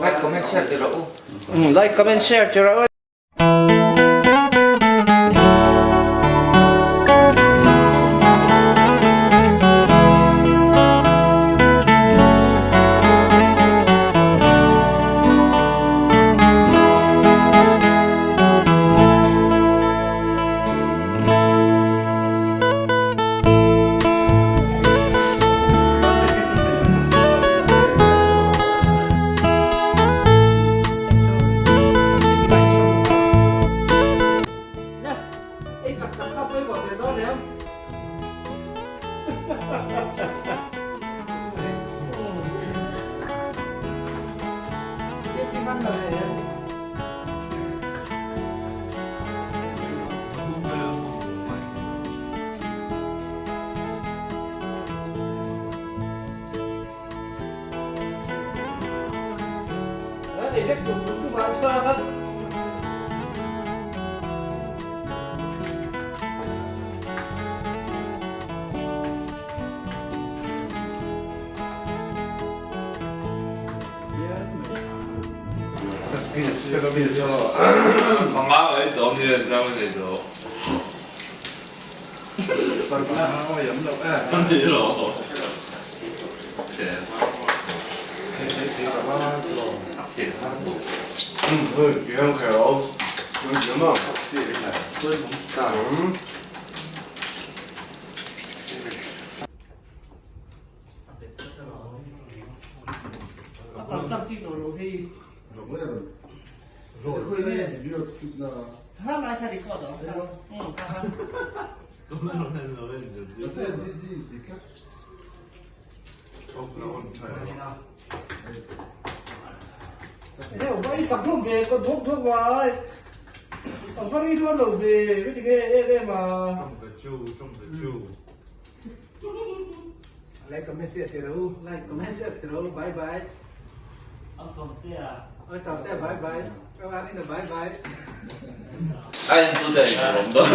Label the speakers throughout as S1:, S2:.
S1: Like comment share ti rawh u.
S2: Like comment share ti rawh u.
S1: Like comment share ti rawh u. Like comment share ti rawh u. Bye bye. Oi Sawmtea bye bye. Ka Vanina bye bye.
S3: A en tu te in awm dawn.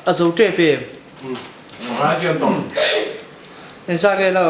S2: A zo tep em? Engzah nge lo?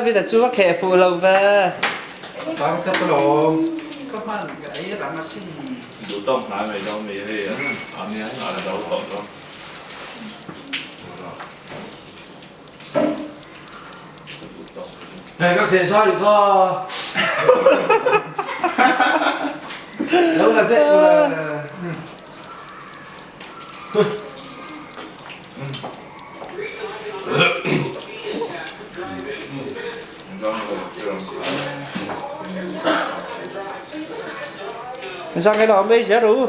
S2: Vita chu a kheh fuh lo ve.
S1: Hei ka kheh sa kha. Lo la teh
S2: Răng cái đó mấy sẽ đủ.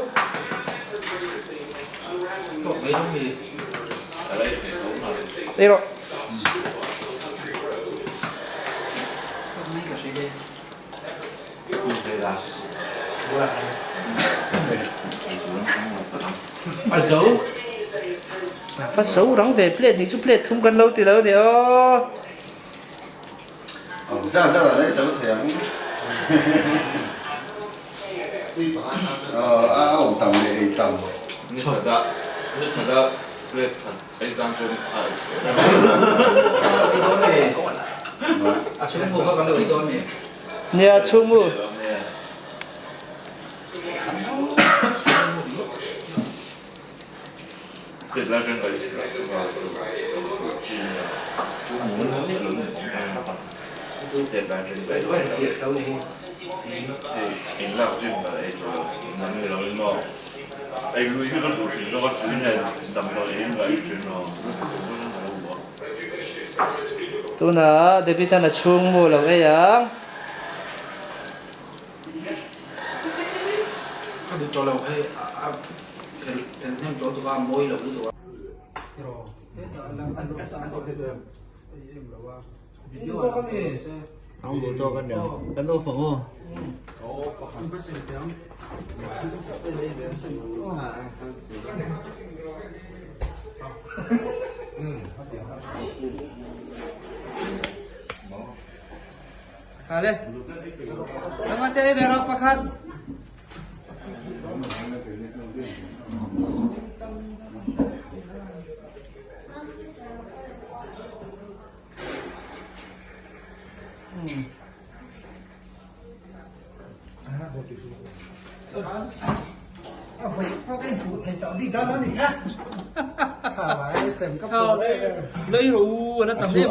S2: Đi rồi. Phát xấu đóng về plate thì chút plate không cần lâu thì lâu thì ô. Nia chung mu.
S3: In lak gym kal ei tur lo man ni lo in maw ei lui hi ka duh thin zawk a tui nen damdawi in ka ei thin lo
S2: Tunah David-a'n a chhung mu lo ei ang.
S1: Ka duh tawh lo hei a phelh hnem tawh lutuk a a mawi lo lutuk a.
S2: Kha le. Nangmah se ei ve rawh pakhat.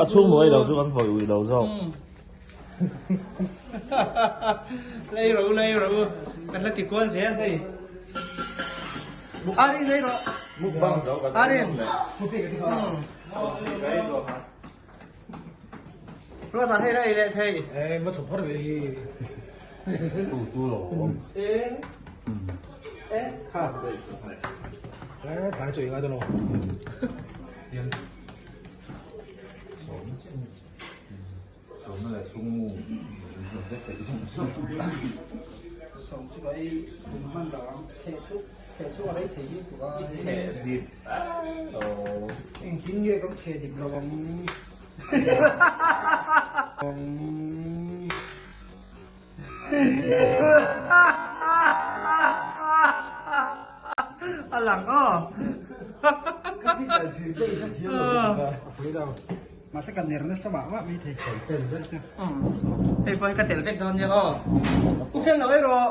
S3: A chhung mawi lo chu kan vawi ui lo zawk.
S2: Lei ro lei ro kan la ti kual zel hei. Arin lei ro.
S3: Mukbang zo kan
S2: Arin. Ruata hei la ei leh thei.
S1: Eh ma thu phar ve hi.
S3: Tu tu lo.
S2: Eh. Eh
S1: kha. Eh tlai chu ngai dawn lo.
S2: A lang aw.
S1: Mahse ka ner nasa mah mah mai thei. Tel vek chu.
S2: Hei pawh hi ka tel vek dawn nia aw. U fel lo ei rawh.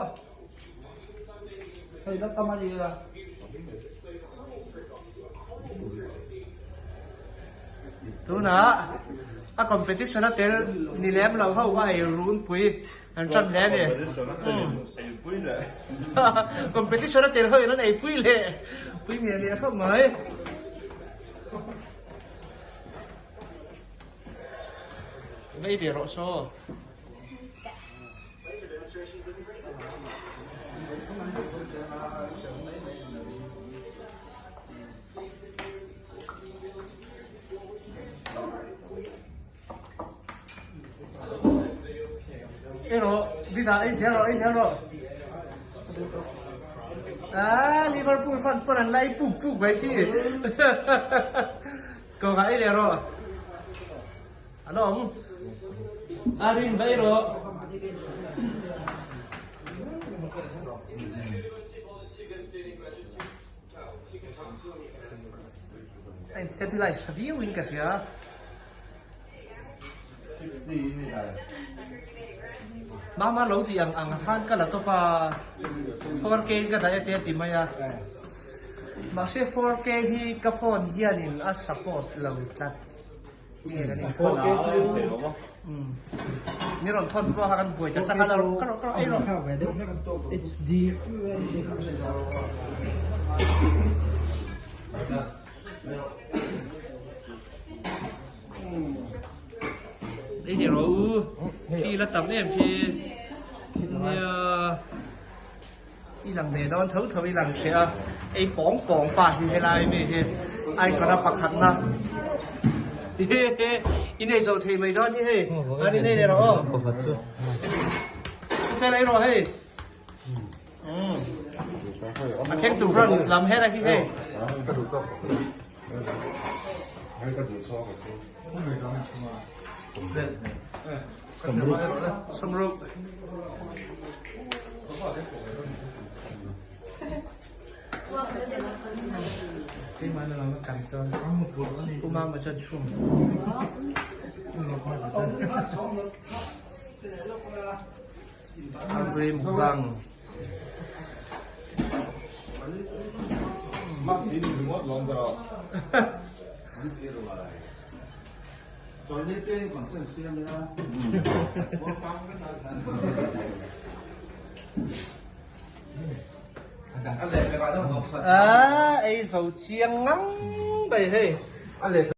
S1: Hei la tam a ni a.
S2: Tunah a competition a tel ni lem lo ho a ei runpui an tan hle a ni. Competition a tel ho in an eipui leh pui miah miah khawp mai. Vei ve rawh saw. Ei rawh, Vida ei zel rawh, ei zel rawh. Ah, Liverpool fans pawn an la ei puk puk mai khi. Kawngah ei leh rawh. An awm. Arin va ei rawh. A in stabilize tha viau in ka hria. Mama lo tih ang ang khan ka la tawp a, 4K in ka dah e te a ti mai a. Mahse 4K hi ka phone hianin a support lo tlat. Nge kan in phone a. Ni rawn thawn pawh kha kan buai chat chat a, ka rawh ka rawh ei rawh.
S1: HD.
S2: Ei leh rawh u, khi la tam em khi nia i lang ve dawn tho tho i lang hreh a, ei pawng pawng pa hi helai mi hi icon a pakhat na i nei zo thei mai dawn hi hei an in ei leh rawh aw fel ei rawh hei. A thleng tur ran lam her a hi hei. Samruk. Umama chuan chhum. Artui mukbang. A ei zo chiang ngang mai hei.